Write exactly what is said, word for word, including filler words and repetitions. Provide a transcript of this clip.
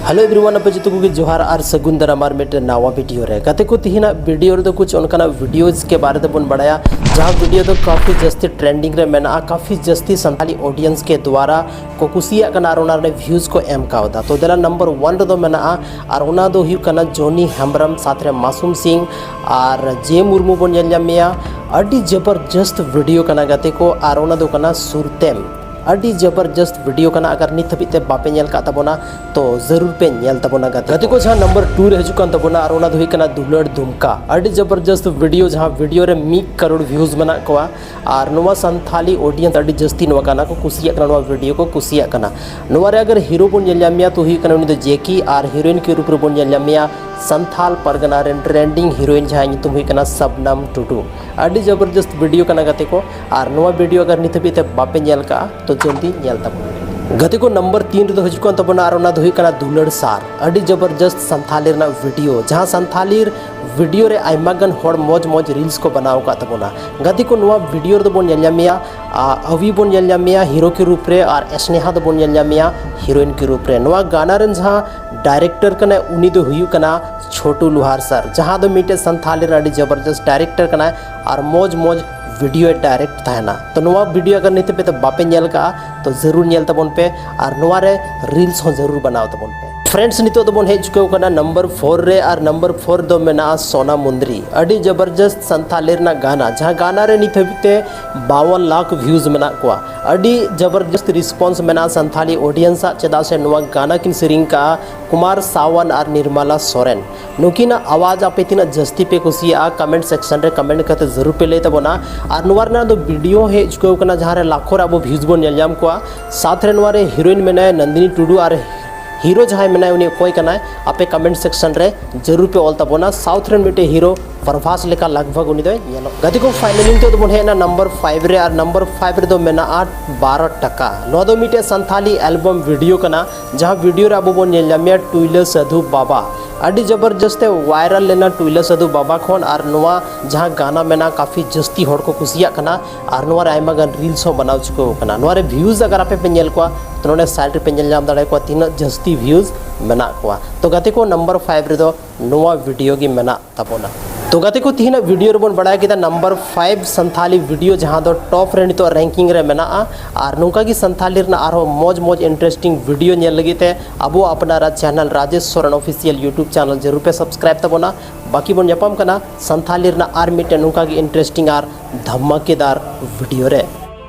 Hello everyone, ᱟᱯᱮ ᱡᱚᱛᱚ ᱠᱚᱜᱮ ᱡᱚᱦᱟᱨ ᱟᱨ ᱥᱟᱹᱜᱩᱱ ᱫᱟᱨᱟᱢ ᱟᱨ ᱢᱤᱫᱴᱮᱱ ᱱᱟᱣᱟ ᱵᱷᱤᱰᱤᱭᱳ ᱨᱮ᱾ ᱜᱟᱛᱮ ᱠᱚ, ᱛᱤᱦᱤᱧᱟᱜ ᱵᱷᱤᱰᱤᱭᱳ ᱨᱮᱫᱚ ᱠᱩᱪ ᱚᱱᱠᱟᱱᱟᱜ ᱵᱷᱤᱰᱤᱭᱳᱡᱽ ᱠᱮ ᱵᱟᱨᱮ ᱛᱮᱵᱚᱱ ᱵᱟᱲᱟᱭᱟ, ᱡᱟᱦᱟᱸ ᱵᱷᱤᱰᱤᱭᱳ ᱫᱚ ᱠᱟᱯᱷᱤ ᱡᱟᱹᱥᱛᱤ ᱴᱨᱮᱱᱰᱤᱝ ᱨᱮ ᱢᱮᱱᱟᱜᱼᱟ, ᱠᱟᱯᱷᱤ ᱡᱟᱹᱥᱛᱤ ᱥᱟᱱᱛᱟᱲᱤ ᱚᱰᱤᱭᱮᱱᱥ ᱠᱮ ᱫᱣᱟᱨᱟ ᱠᱚ ᱠᱩᱥᱤᱭᱟᱜ ᱠᱟᱱᱟ ᱟᱨ ᱚᱱᱟ ᱨᱮ ᱵᱷᱤᱭᱩᱡᱽ ᱠᱚ ᱮᱢ ᱠᱟᱣᱫᱟ᱾ ᱛᱚ ᱫᱮᱞᱟ ᱱᱟᱢᱵᱟᱨ ᱚᱣᱟᱱ ᱨᱮᱫᱚ ᱢᱮᱱᱟᱜᱼᱟ ᱟᱨ ᱚᱱᱟ ᱫᱚ ᱦᱩᱭᱩᱜ ᱠᱟᱱᱟ ᱡᱚᱱᱤ ᱦᱮᱢᱵᱨᱚᱢ ᱥᱟᱛᱷ ᱨᱮ ᱢᱟᱥᱩᱢ ᱥᱤᱝ ᱟᱨ ᱡᱮ ᱢᱩᱨᱢᱩ ᱵᱚᱱ ᱧᱮᱞ ᱧᱟᱢᱮᱭᱟ᱾ ᱟᱹᱰᱤ ᱡᱚᱵᱚᱨᱡᱚᱥᱛ ᱵᱷᱤᱰᱤᱭᱳ ᱠᱟᱱᱟ ᱜᱟᱛᱮ ᱠᱚ, ᱟᱨ ᱚᱱᱟ ᱫᱚ ᱠᱟᱱᱟ ᱥᱩᱨᱛᱮᱢ᱾ ᱟᱹᱰᱤ ᱡᱚᱵᱚᱨᱡᱚᱥᱛ ᱵᱷᱤᱰᱤᱭᱳ ᱠᱟᱱᱟ᱾ ᱟᱜᱟᱨ ᱱᱤᱛ ᱦᱟᱹᱵᱤᱡ ᱛᱮ ᱵᱟᱯᱮ ᱧᱮᱞ ᱠᱟᱜ ᱛᱟᱵᱚᱱᱟ ᱛᱚ ᱡᱟᱹᱨᱩᱲ ᱯᱮ ᱧᱮᱞ ᱛᱟᱵᱚᱱᱟ ᱜᱟᱛᱮ ᱠᱚ᱾ ᱜᱟᱛᱮ ᱠᱚ, ᱡᱟᱦᱟᱸ ᱱᱟᱢᱵᱟᱨ ᱴᱩ ᱨᱮ ᱦᱤᱡᱩᱜ ᱠᱟᱱ ᱛᱟᱵᱚᱱᱟ ᱟᱨ ᱚᱱᱟ ᱫᱚ ᱦᱩᱭᱩᱜ ᱠᱟᱱᱟ ᱫᱩᱞᱟᱹᱲ ᱫᱷᱩᱢᱠᱟ᱾ ᱟᱹᱰᱤ ᱡᱚᱵᱚᱨᱡᱚᱥᱛ ᱵᱷᱤᱰᱤᱭᱳ, ᱡᱟᱦᱟᱸ ᱵᱷᱤᱰᱤᱭᱳ ᱨᱮ ᱢᱤᱫ ᱠᱟᱨᱳᱲ ᱵᱷᱤᱭᱩᱡᱽ ᱢᱮᱱᱟᱜ ᱠᱚᱣᱟ ᱟᱨ ᱱᱚᱣᱟ ᱥᱟᱱᱛᱷᱟᱞᱤ ᱚᱰᱤᱭᱮᱱᱥ ᱟᱹᱰᱤ ᱡᱟᱹᱥᱛᱤ ᱱᱚᱣᱟ ᱜᱟᱱᱟ ᱠᱚ ᱠᱩᱥᱤᱭᱟᱜ ᱠᱟᱱᱟ, ᱱᱚᱣᱟ ᱵᱷᱤᱰᱤᱭᱳ ᱠᱚ ᱠᱩᱥᱤᱭᱟᱜ ᱠᱟᱱᱟ᱾ ᱱᱚᱣᱟ ᱨᱮ ᱟᱜᱟᱨ ᱦᱤᱨᱳ ᱵᱚᱱ ᱧᱮᱞ ᱧᱟᱢᱮᱭᱟ ᱛᱚ ᱦᱩᱭᱩᱜ ᱠᱟᱱᱟ ᱩᱱᱤ ᱫᱚ ᱡᱮᱠᱤ, ᱟᱨ ᱦᱤᱨᱳᱭᱤᱱ ᱠᱮ ᱨᱩᱯ ᱨᱮᱵᱚᱱ ᱧᱮᱞ ᱧᱟᱢᱮᱭᱟ ᱥᱟᱱᱛᱷᱟᱞ ᱯᱟᱨᱜᱟᱱᱟ ᱨᱮᱱ ᱴᱨᱮᱱᱰᱤᱝ ᱦᱤᱨᱳᱭᱤᱱ, ᱡᱟᱦᱟᱸᱭ ᱧᱩᱛᱩᱢ ᱦᱩᱭᱩᱜ ᱠᱟᱱᱟ ᱥᱟᱵᱱᱟᱢ ᱴᱩᱰᱩ᱾ ᱟᱹᱰᱤ ᱡᱚᱵᱚᱨᱡᱚᱥᱛ ᱵᱷᱤᱰᱤᱭᱳ ᱠᱟᱱᱟ ᱜᱟᱛᱮ ᱠᱚ, ᱟᱨ ᱱᱚᱣᱟ ᱵᱷᱤᱰᱤᱭᱳ ᱟᱜᱟᱨ ᱱᱤᱛ ᱦᱟᱹᱵᱤᱡ ᱛᱮ ᱵᱟᱯᱮ ᱧᱮᱞ ᱠᱟᱜᱼᱟ ᱛᱚ ᱡᱚᱞᱫᱤ ᱧᱮᱞ ᱛᱟᱵᱚᱱ ᱯᱮ᱾ ᱜᱟᱛᱮ ᱠᱚ, ᱱᱟᱢᱵᱟᱨ ᱛᱤᱱ ᱨᱮᱫᱚ ᱦᱤᱡᱩᱜ ᱠᱟᱱ ᱛᱟᱵᱚᱱᱟ ᱟᱨ ᱚᱱᱟ ᱫᱚ ᱦᱩᱭᱩᱜ ᱠᱟᱱᱟ ᱫᱩᱞᱟᱹᱲ ᱥᱟᱨ᱾ ᱟᱹᱰᱤ ᱡᱚᱵᱚᱨᱡᱚᱥᱛ ᱥᱟᱱᱛᱷᱟᱞᱤ ᱨᱮᱱᱟᱜ ᱵᱷᱤᱰᱤᱭᱳ, ᱡᱟᱦᱟᱸ ᱥᱟᱱᱛᱷᱟᱞᱤ ᱵᱷᱤᱰᱤᱭᱳ ᱨᱮ ᱟᱭᱢᱟ ᱜᱟᱱ ᱦᱚᱲ ᱢᱚᱡᱽ ᱢᱚᱡᱽ ᱨᱤᱞᱥ ᱠᱚ ᱵᱮᱱᱟᱣ ᱟᱠᱟᱫ ᱛᱟᱵᱚᱱᱟ᱾ ᱜᱟᱛᱮ ᱠᱚ, ᱱᱚᱣᱟ ᱵᱷᱤᱰᱤᱭᱳ ᱨᱮᱫᱚ ᱵᱚᱱ ᱧᱮᱞ ᱧᱟᱢᱮᱭᱟ, ᱟ, ᱟᱵᱤ ᱵᱚᱱ ᱧᱮᱞ ᱧᱟᱢᱮᱭᱟ ᱦᱤᱨᱳ ᱠᱮ ᱨᱩᱯ ᱨᱮ ᱟᱨ ᱥᱱᱮᱦᱟ ᱫᱚᱵᱚᱱ ᱧᱮᱞ ᱧᱟᱢᱮᱭᱟ ᱦᱤᱨᱳᱭᱤᱱ ᱠᱮ ᱨᱩᱯ ᱨᱮ᱾ ᱱᱚᱣᱟ ᱜᱟᱱᱟ ᱨᱮᱱ ᱡᱟᱦᱟᱸ ᱰᱟᱭᱨᱮᱠᱴᱚᱨ ᱠᱟᱱᱟᱭ ᱩᱱᱤ ᱫᱚ ᱦᱩᱭᱩᱜ ᱠᱟᱱᱟ ᱪᱷᱳᱴᱩ ᱞᱳᱦᱟᱨ ᱥᱟᱨ, ᱡᱟᱦᱟᱸ ᱫᱚ ᱢᱤᱫᱴᱮᱡ ᱥᱟᱱᱛᱷᱟᱞᱤ ᱨᱮᱱ ᱟᱹᱰᱤ ᱡᱚᱵᱚᱨᱡᱚᱥᱛ ᱰᱟᱭᱨᱮᱠᱴᱚᱨ ᱠᱟᱱᱟᱭ ᱟᱨ ᱢᱚᱡᱽ ᱢᱚᱡᱽ ᱵᱷᱤᱰᱤᱭᱳ ᱰᱟᱭᱨᱮᱠᱴ ᱛᱟᱦᱮᱱᱟ᱾ ᱛᱚ ᱱᱚᱣᱟ ᱵᱷᱤᱰᱤᱭᱳ ᱟᱜᱟᱨ ᱱᱤᱛ ᱦᱟᱹᱵᱤᱡ ᱛᱮ ᱵᱟᱯᱮ ᱧᱮᱞ ᱠᱟᱜᱼᱟ ᱛᱚ ᱡᱟᱹᱨᱩᱲ ᱧᱮᱞ ᱛᱟᱵᱚᱱ ᱯᱮ ᱟᱨ ᱱᱚᱣᱟ ᱨᱮ ᱨᱤᱞᱥ ᱦᱚᱸ ᱡᱟᱹᱨᱩᱲ ᱵᱮᱱᱟᱣ ᱛᱟᱵᱚᱱ ᱯᱮ᱾ ᱯᱷᱨᱮᱱᱰᱥ, ᱱᱤᱛᱚᱜ ᱫᱚᱵᱚᱱ ᱦᱮᱡ ᱪᱩᱠᱟᱹᱣ ᱠᱟᱱᱟ ᱱᱟᱢᱵᱟᱨ ᱯᱷᱳᱨ ᱨᱮ, ᱟᱨ ᱱᱟᱢᱵᱟᱨ ᱯᱷᱳᱨ ᱫᱚ ᱢᱮᱱᱟᱜᱼᱟ ᱥᱳᱱᱟ ᱢᱩᱱᱫᱨᱤ᱾ ᱟᱹᱰᱤ ᱡᱚᱵᱚᱨᱡᱚᱥᱛ ᱥᱟᱱᱛᱷᱟᱞᱤ ᱨᱮᱱᱟᱜ ᱜᱟᱱᱟ, ᱡᱟᱦᱟᱸ ᱜᱟᱱᱟ ᱨᱮ ᱱᱤᱛ ᱦᱟᱹᱵᱤᱡ ᱛᱮ ᱵᱟᱣᱟᱱ ᱞᱟᱠᱷ ᱵᱷᱤᱭᱩᱡᱽ ᱢᱮᱱᱟᱜ ᱠᱚᱣᱟ᱾ ᱟᱹᱰᱤ ᱡᱚᱵᱚᱨᱡᱚᱥᱛ ᱨᱮᱥᱯᱚᱱᱥ ᱢᱮᱱᱟᱜᱼᱟ ᱥᱟᱱᱛᱷᱟᱞᱤ ᱚᱰᱤᱭᱮᱱᱥ ᱟᱜ, ᱪᱮᱫᱟᱜ ᱥᱮ ᱱᱚᱣᱟ ᱜᱟᱱᱟ ᱠᱤᱱ ᱥᱮᱨᱮᱧ ᱠᱟᱜᱼᱟ ᱠᱩᱢᱟᱨ ᱥᱟᱣᱟᱱ ᱟᱨ ᱱᱤᱨᱢᱟᱞᱟ ᱥᱚᱨᱮᱱ᱾ ᱱᱩᱠᱤᱱᱟᱜ ᱟᱣᱟᱡᱽ ᱟᱯᱮ ᱛᱤᱱᱟᱹᱜ ᱡᱟᱹᱥᱛᱤ ᱯᱮ ᱠᱩᱥᱤᱭᱟᱜᱼᱟ, ᱠᱚᱢᱮᱱᱴ ᱥᱮᱠᱥᱚᱱ ᱨᱮ ᱠᱚᱢᱮᱱᱴ ᱠᱟᱛᱮ ᱡᱟᱹᱨᱩᱲ ᱯᱮ ᱞᱟᱹᱭ ᱛᱟᱵᱚᱱᱟ᱾ ᱟᱨ ᱱᱚᱣᱟ ᱨᱮᱱᱟᱜ ᱫᱚ ᱵᱷᱤᱰᱤᱭᱳ ᱦᱮᱡ ᱪᱩᱠᱟᱹᱣ ᱠᱟᱱᱟ ᱡᱟᱦᱟᱸ ᱨᱮ ᱞᱟᱠᱷᱚ ᱨᱮ ᱟᱵᱚ ᱵᱷᱤᱭᱩᱡᱽ ᱵᱚᱱ ᱧᱮᱞ ᱧᱟᱢ ᱠᱚᱣᱟ᱾ ᱥᱟᱛᱷ ᱨᱮ ᱱᱚᱣᱟ ᱨᱮ ᱦᱤᱨᱳᱭᱤᱱ ᱢᱮᱱᱟᱭᱟ ᱱᱚᱱᱫᱤᱱᱤ ᱴᱩᱰᱩ ᱟᱨ ᱦᱤᱨᱳ ᱡᱟᱦᱟᱸᱭ ᱢᱮᱱᱟᱭᱟ ᱩᱱᱤ ᱚᱠᱚᱭ ᱠᱟᱱᱟᱭ? ᱟᱯᱮ ᱠᱚᱢᱮᱱᱴ ᱥᱮᱠᱥᱚᱱ ᱨᱮ ᱡᱟᱹᱨᱩᱲ ᱯᱮ ᱚᱞ ᱛᱟᱵᱚᱱᱟ᱾ ᱥᱟᱣᱩᱛᱷ ᱨᱮᱱ ᱢᱤᱫᱴᱮᱡ ᱦᱤᱨᱳ ᱯᱨᱚᱵᱷᱟᱥ ᱞᱮᱠᱟ ᱞᱟᱜᱽ ᱵᱷᱟᱜᱽ ᱩᱱᱤ ᱫᱚᱭ ᱧᱮᱞᱚᱜ᱾ ᱜᱟᱛᱮ ᱠᱚ, finally ᱱᱤᱛᱚᱜ ᱫᱚᱵᱚᱱ ᱦᱮᱡ ᱮᱱᱟ number five ᱨᱮ, ᱟᱨ number five ᱨᱮᱫᱚ ᱢᱮᱱᱟᱜᱼᱟ ᱵᱟᱨᱚ ᱴᱟᱠᱟ᱾ ᱱᱚᱣᱟ ᱫᱚ ᱢᱤᱫᱴᱮᱡ ᱥᱟᱱᱛᱷᱟᱞᱤ album video ᱠᱟᱱᱟ, ᱡᱟᱦᱟᱸ video ᱨᱮ ᱟᱵᱚ ᱵᱚᱱ ᱧᱮᱞ ᱧᱟᱢᱮᱭᱟ ᱴᱩᱭᱞᱟᱹ ᱥᱟᱹᱫᱷᱩ ᱵᱟᱵᱟ᱾ ᱟᱹᱰᱤ ᱡᱚᱵᱚᱨᱡᱚᱥᱛ ᱮ viral ᱞᱮᱱᱟ ᱴᱩᱭᱞᱟᱹ ᱥᱟᱹᱫᱷᱩ ᱵᱟᱵᱟ ᱠᱷᱚᱱ, ᱟᱨ ᱱᱚᱣᱟ ᱡᱟᱦᱟᱸ ᱜᱟᱱᱟ ᱢᱮᱱᱟᱜᱼᱟ, ᱠᱟᱯᱷᱤ ᱡᱟᱹᱥᱛᱤ ᱦᱚᱲ ᱠᱚ ᱠᱩᱥᱤᱭᱟᱜ ᱠᱟᱱᱟ, ᱟᱨ ᱱᱚᱣᱟ ᱨᱮ ᱟᱭᱢᱟ ᱜᱟᱱ reels ᱦᱚᱸ ᱵᱮᱱᱟᱣ ᱪᱩᱠᱟᱹᱣ ᱟᱠᱟᱱᱟ᱾ ᱱᱚᱣᱟ ᱨᱮ views ᱟᱜᱟᱨ ᱟᱯᱮ ᱯᱮ ᱧᱮᱞ ᱠᱚᱣᱟ, ᱛᱚ ᱱᱚᱰᱮ side ᱨᱮᱯᱮ ᱧᱮᱞ ᱧᱟᱢ ᱫᱟᱲᱮᱭᱟᱠᱚᱣᱟ ᱛᱤᱱᱟᱹᱜ ᱡᱟᱹᱥᱛᱤ views ᱢᱮᱱᱟᱜ ᱠᱚᱣᱟ᱾ ᱛᱚ ᱜᱟᱛᱮ ᱠᱚ, number five ᱨᱮᱫᱚ ᱱᱚᱣᱟ video ᱜᱮ ᱢᱮᱱᱟᱜ ᱛᱟᱵᱚᱱᱟ᱾ ᱛᱚ ᱜᱟᱛᱮ ᱠᱚ, ᱛᱤᱦᱤᱧᱟᱜ video ᱨᱮᱵᱚᱱ ᱵᱟᱲᱟᱭ ᱠᱮᱫᱟ number five ᱥᱟᱱᱛᱷᱟᱞᱤ video, ᱡᱟᱦᱟᱸ ᱫᱚ top ᱨᱮ ᱱᱤᱛᱚᱜ ranking ᱨᱮ ᱢᱮᱱᱟᱜᱼᱟ᱾ ᱟᱨ ᱱᱚᱝᱠᱟ ᱜᱮ ᱥᱟᱱᱛᱷᱟᱞᱤ ᱨᱮᱱᱟᱜ ᱟᱨᱦᱚᱸ ᱢᱚᱡᱽ ᱢᱚᱡᱽ interesting video ᱧᱮᱞ ᱞᱟᱹᱜᱤᱫ ᱛᱮ ᱟᱵᱚ ᱟᱯᱱᱟᱨᱟᱜ channel Rajesh Soren official YouTube channel ᱡᱟᱹᱨᱩᱲ ᱯᱮ subscribe ᱛᱟᱵᱚᱱᱟ᱾ ᱵᱟᱹᱠᱤ ᱵᱚᱱ ᱧᱟᱯᱟᱢ ᱠᱟᱱᱟ ᱥᱟᱱᱛᱷᱟᱞᱤ ᱨᱮᱱᱟᱜ ᱟᱨ ᱢᱤᱫᱴᱮᱱ ᱱᱚᱝᱠᱟ ᱜᱮ interesting ᱟᱨ ᱫᱷᱟᱢᱟᱠᱮᱫᱟᱨ video ᱨᱮ᱾